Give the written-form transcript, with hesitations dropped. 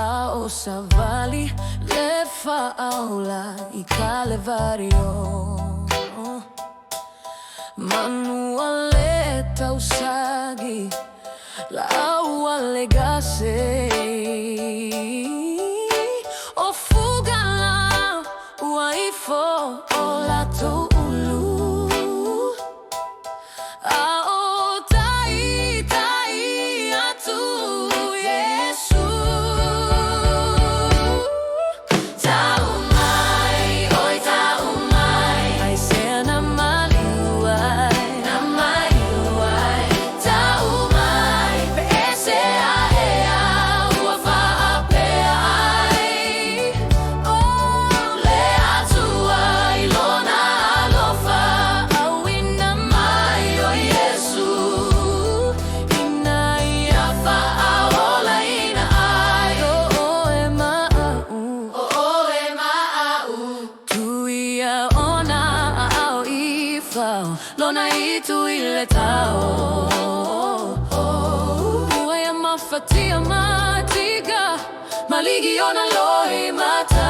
A o savali le faaola i Kalevario. Manu a le tausagi, laau a le gase. O fuga la ua ifo o latou ulu. A o taitai atu Iesu. Tau mai, oi tau mai, aisea na maliu ai, na maliu ai. Tau mai, pe aisea ea ua faapea ai. Oh, le Atua i lona alofa, auina mai o Iesu, ina ia faaolaina ai. O oe ma a'u, o oe ma a'u, tuu ia ona aao i fao, lona itu i le tao. Ua ia mafatia matiga, maligi ona loimata.